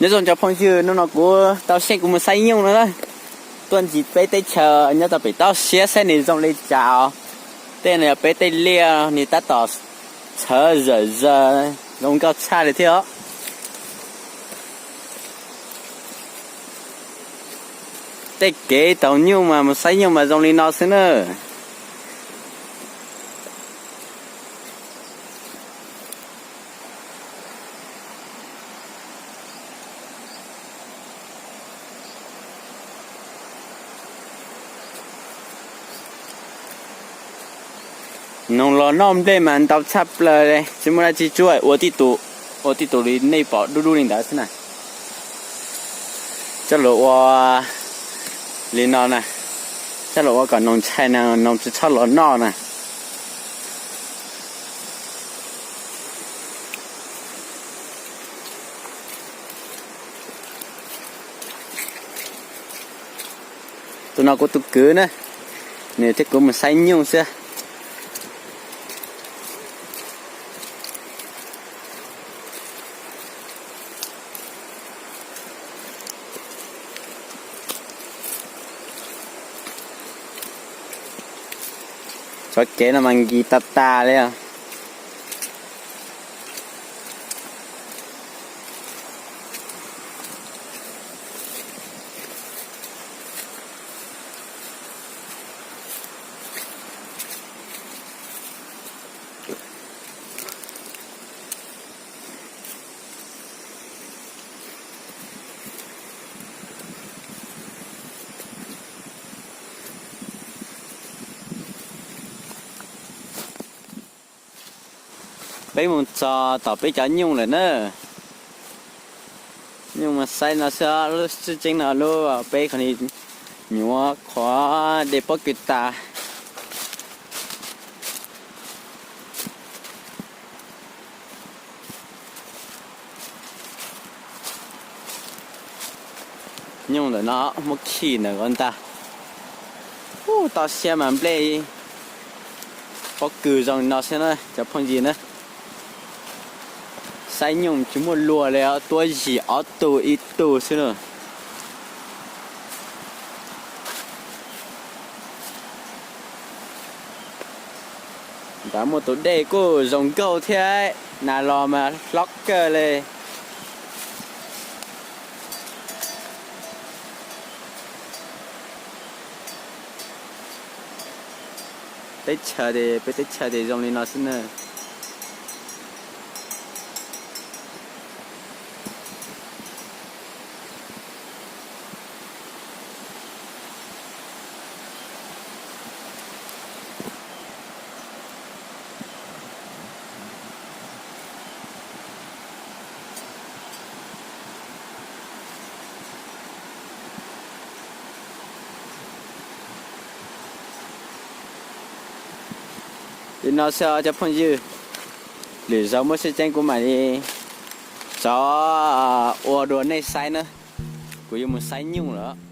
Nyob zoo cov phooj ywg, hnub no kuv tau xyeej kuv mus saib nyuj no na. Tuaj ncig peb teb chaws nyob tau pem toj siab saib nws zoo li cas os. Tej no yog peb tej liaj, nws tab tom txhawv zawm zaws, zoo nkauj tshaj li thiab os. Tej kev taug nyuj mas mus saib nyuj mas zoo li no xwb na. Noog los noj nplej mas ntau tshaj plaws li, tsis muaj dab tsi tsuaj, ua tib tug, ua tib tug li nej pom dub dub li ntawd xwb na. Coj los ua li no na, coj los ua kom noog ntshai na, noog tsis txhob los noj na. Tus no kuv tus kwv na, nws thiab kuv mus saib nyuj xwb. Txoj kev no mas nkis tas tas li os. Peb mus txog tom peb cov nyuj lawm na. Nyuj mas saib no xwb, lub tseeb tseeb no lub peb qhov ni nyuam qhuav de pob kws tas. Nyuj ntawm no muab khi ntawm ko ntag. Ub, toj siab mas nplej pob kws zoo li no xwb na cov phooj ywg na. Saib nyuj tsis muaj luag li, tuab yim ob tug ib tug xwb na. Ntawd muaj tus dej kuj zoo nkauj thiab, nas los mas hlob kawg li. Teb chaws, peb teb chaws ces zoo li no xwb na. Li no xwb cov phooj ywg, lwm zaus muaj tseeb tseeb kuv mam li rov ua dua nej saib na. Kuv yuav mus saib nyuj lawm.